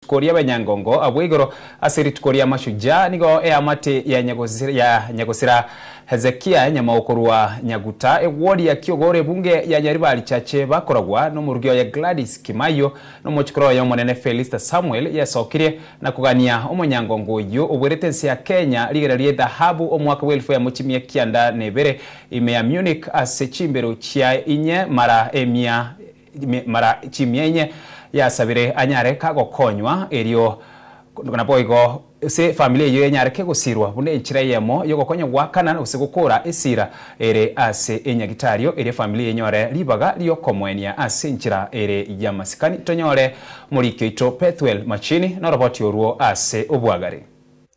Rituko ri'abanyangongo abwo igoro ase rituko ria Mashujaa nigo eamate ya nyagosira Hezekia Nyamao korwa Nyaguta egwori ya Kiogoro ebunge ya Nyaribari Chache bakoragwa nomorugi oye Gladys Kimaiyo na omochikoro oye omonene Felista Samuel yesokirie na kogania omonyangongo oyio obwerete ense ya Kenya rigera rie dhahabu omwaka bw'elfu eyemo chimia kianda na ibere ime ya Munich ase chimbero chia inye mara emia mara chimia inye yasabire anyare kagokonywa erio naboigo ase efamiri eyio enyare kegosirwa buna enchera eyemo y'ogokonya goakana gose gokora esira ere ase enyagitario erio efamiri enyore ribaga riokomoenia ase enchera ere y'amasikani. Tonyore omoriki oito Pethuel Machini noroboti orwo ase obwagare.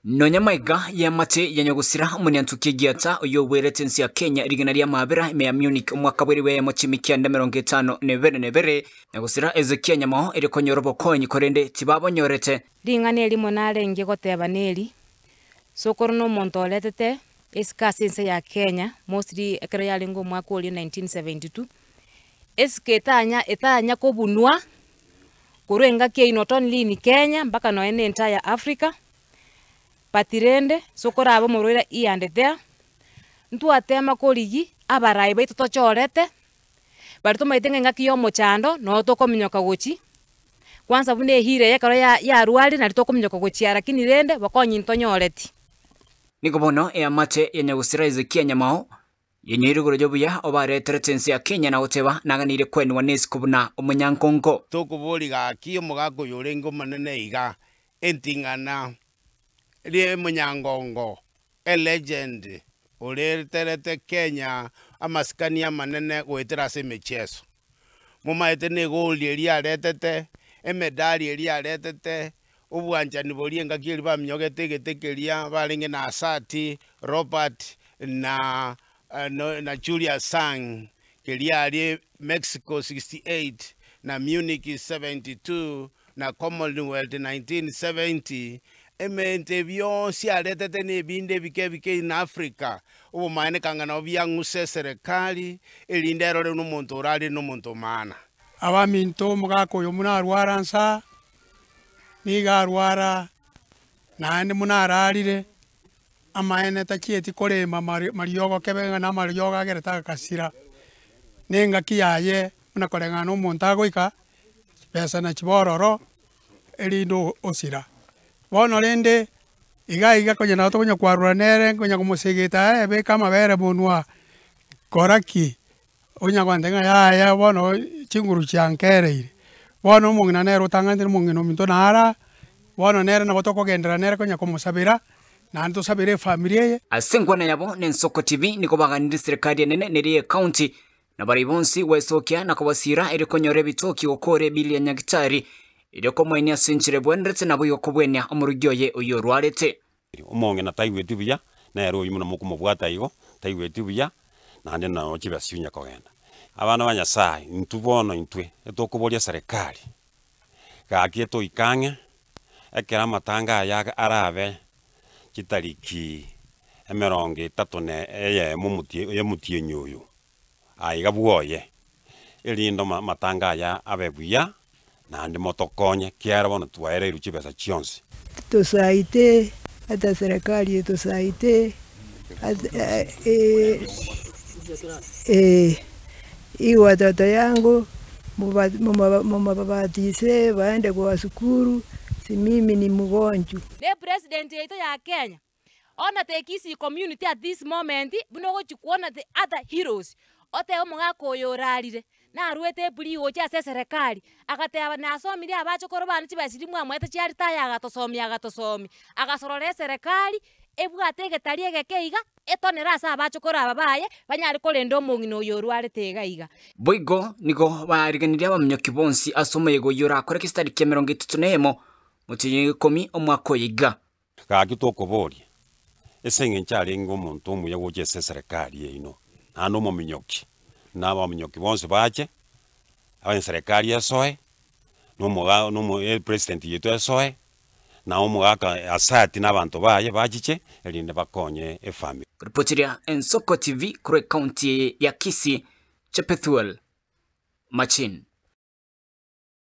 Nonya maiga y'amate ya nyagosira omonyantuki Egiata oyio obwerete ense ya Kenya rigena ri'amaabera ime ya Munich omwaka bw'eribu eyemo chimikianda emerongo etano na ebere na ebere, nyagosira Hezekia nyamao erio konyora obokonyi korende tibabonyorete. Ring'ana erimo narenge goteba neri, Sokoro nomonto oretete esiko ase ense ya Kenya, mostly ekero yarenge omwaka oria 1972, esiko etanya etanya kobunwa korwa engaki eywo not only in Kenya mpaka nonye na entire Africa, but rende sokorabe omorwaire here and there, ntwatema korigia abarai baito tochorete, baria tomaete ng'a engaki ya omochando noo tokominyoka gochia, kwanza buna ehira eye ekero ya yarwarire nario tokominyoka gochia lakini rende bokonyi ntonyoreti. Nigo bono eamate ya nyagusira Hezekia nyamao Yenyoire igoro y'obuya obareterete ense ya Kenya na goteba naganirie kwenigwa nesiko buna omonyankonko. Tokoboria gaki omogaka oyo orenge omonene iga, enting'ana ri'omonyangongo, a legend, oreterete Kenya amasikani amanene goetera ase emechieso. Momaete na egoli eria aretete, emedali eria aretete, obwanchani boria engaki eria baminyogete egete keria barenge na Asati, Robert na na Julius Sang, keria aria Mexico 68 na Munich 72 na Commonwealth 1970, emento ebi yonsi aretete na ebinde ebike ebike in Africa, obomaene kanga nabo biang'use eserekari, erinde erore buna omonto orarire na omonto omaana. Abaminto omogaka oyo buna arwara nsa, nigo arwara naende buna ararire, amaene tachieti korema mariogo kebe ng'a namariogo agerete agasira, na engaki yaye buna koreng'ana na omonto agoika, chibesa nachibe ororo, erinde osira. Bono rende, iga iga konya nabo tokonya kwarora nere nkonya komosegeta aye beka amabere monwa, kora ki, onya gontebia ng'a yaya bono chinguru chiankereire. Bono omong'ina nere otang'anete na omong'ina ominto nara, bono nere nabo tokogenderera nere konya komosabera, naende tosabere efamiri eye. Ase enkwana yabo nensoko TV nigo baganirie serikali enene neria ye county na baria bonsi gwesokia na kobasiira erio konyora ebitoki gokora ebili ya nyagitari erio komoenia ase enchera ebwenerete naboigo kobwenia omorugi oye oyio orwarete. Omong'ina taigweti buya, nere oyio buna mokomobwata igo, taigweti buya, naende nao chibesa chinya kogenda. Abana ba Nyasaye, intwe bono intwe, etokoboria serikali, gaki etoike ang'e, ekero amatanga aya arabe chitariki emerongo etato na eyemo omotie omotienyi oyo, aiga bwoye, erinde amatanga aya abe buya, naende motokonye, ekiagera bono twaereirwe chibesa chionsi. Tusaidie, hata serikali itusaidie, hii watoto yangu mumabatise waende kwa sukuru, si mimi ni mgonjwa. Ne president yaito ya Kenya, ona the Kisii community at this moment, buna ogochi kuona the other heroes, otebe omogaka oyo orarire, narwete eplea gochia ase eserekari, agateba nasomirie abachokoro bane chibesa chiria mwamoete chia retire agatosomia agatosomia, agasorora eserekari, ebwate egetari egeke iga, etonere ase abachokoro aba baye, banyare korenda omong'ina oyo orwarete iga iga. Boigo nigo baariganirie abaminyoki bonsi ase omoyega oyio orakore chitariki emerongo etato na eyemo, motienyi o ikomi omwaka oyo iga. Gaki tokoboria, ase eng'encho arenge omonto omuya gocha ase eserekari yaino, naende omominyoki, na abaminyoki bonsi bache, onye eserekari esoe, na omoga na omo epresident yaito esoe, na omogaka Asati na abanto baye bachiche, erinde bakonye efamiri. Ripotiria Ensoko TV korwa ecounty ya Kisii, Chepethuel Machin.